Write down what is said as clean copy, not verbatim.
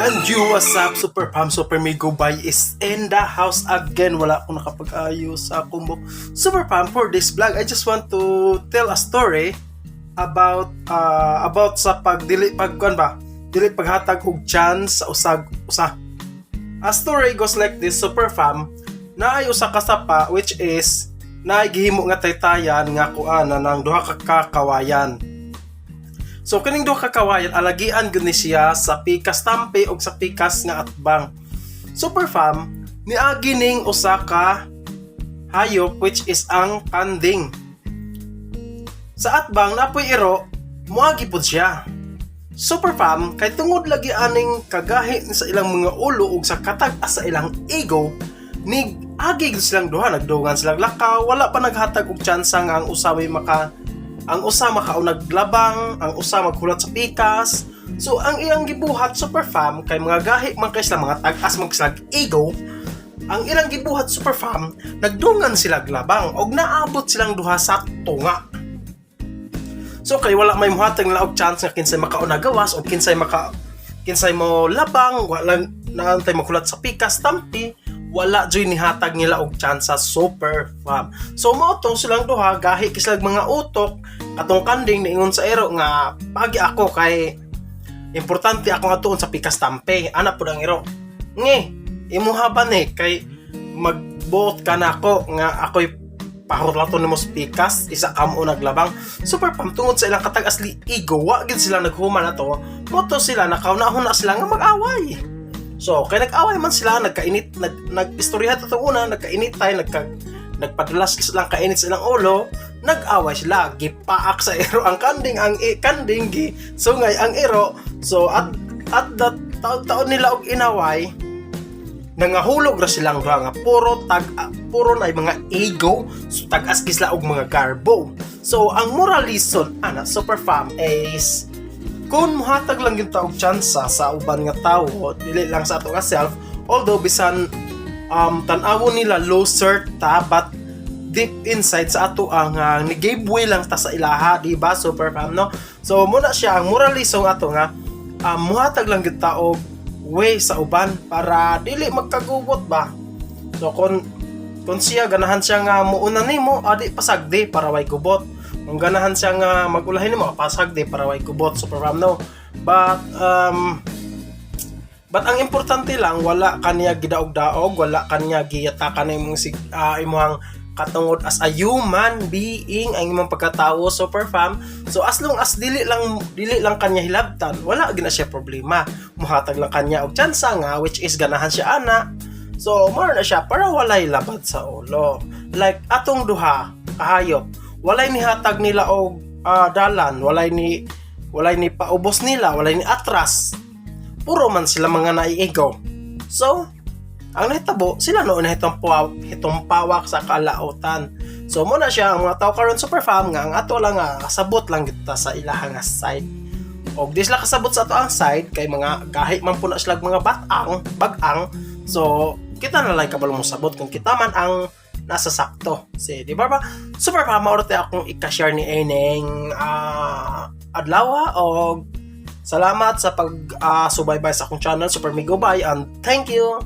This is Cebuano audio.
And you, what's up, Super Pam, Super Migo Bay is in the house again. Wala akong nakapag-ayos sa akong buhok. Super Pam, for this vlog, I just want to tell a story about sa pagdili pag kuan ba, dili paghatag og chance sa usag usa. A story goes like this, Super Fam, naay usa ka sapa which is naay gihimo nga taytayan nga kuan na ng duha ka kakawayan. So kining duha ka kawayan, alagian gyud ni siya sa pikas tampi ug sa pikas nga atbang. Super Fam, niagi ning usa ka hayop which is ang kanding. Sa atbang napoy iro, muagi pud siya. Super Fam, kay tungod lagi aning kagahi sa ilang mga ulo ug sa katag-as sa ilang ego, ni agi gyud silang duha, nagdungan silang lakaw, wala pa naghatag og tsansa nga ang usa makaunag labang, ang usa maghulat sa pikas. So ang ilang gibuhat, Super Fam, kay mga gahi man kay sila, mga tag-as man sila ego, ang ilang gibuhat, Super Fam, nagdungan sila labang og naabot silang duha sa tunga. So kay wala may muhatag nila og chance nga kinsay makauna gawas o kinsay mo labang, wala naantay maghulat sa pikas tampi, wala joy nihatag nila og chance sa, Super Fam. So mao to silang duha, gahi kay sila mga utok. Katong kanding niingon sa iro nga pagi ako kay importante ako nga tuon sa pikas tampi. Ana pud ang iro. Nge, imuha ba ni kay magbuot ka na ako nga ako'y pahurlaton nimo sa pikas, isa ka mo naglabang? Super Pam, tungod sa ilang katag-as li ego, wa gid sila naghuman ato. Mao to sila nakauna-huna sila nga mag-away. So, kay nag-away man sila, nagkainit, nag-istorya to una, nagkainit tayo, nagpadalas silang kainit sa ilang ulo, nag-away sila, gipaak sa iro ang kanding, ang kanding gi sungay ang iro. So at that taon-taon nila og inaway, nangahulog ra silang duha nga puro na mga ego, so tag-as sila og mga garbo. So ang moral lesson ana, Super Fam, is kung muhatag lang yung og tsansa sa uban nga tawo, dili lang sa ato nga self, although bisan tan-awon nila loser ta, but deep inside sa ato ang ni gave way lang ta sa ilaha, di ba, Super Fam, no? So muna siya ang moral lesson ato nga muhatag lang gyud ta og way sa uban para dili magkagubot ba. So kung siya ganahan siya nga muuna nimo, adi pasagdi para way gubot. Kung ganahan siya nga magulahin nimo, pasagdi para way gubot, Super Fam, no? But ang importante lang, wala kaniya gidaog-daog, wala kaniya giyatakan imong imong katungod as a human being, ang imong pagkatao, Super Fam. So as long as dili lang kanya hilabtan, wala gina siya problema. Muhatag lang kanya og tsansa nga which is ganahan siya ana. So more na siya para walay labad sa ulo. Like atong duha kahayop, walay nihatag nila og dalan, walay ni paubos nila, walay ni atras, puro man sila mga naiigo. So, ang nahitabo, sila noon na hitong pawak sa kalautan. So, muna siya, ang mga tao karon, Super Fam, nga ang ato lang nga kasabot lang kita sa ilahang nga side. Og di sila kasabot sa ato ang side, kay mga gahi man po na sila mga batang, bagang. So, kita na lang kabalo mo sabot kung kita man ang nasa sakto. Si, di ba ba? Super Fam, mao akong ika-share ni Eneng adlaw og salamat sa pag subaybay sa akong channel, Super Migo Bay, and thank you.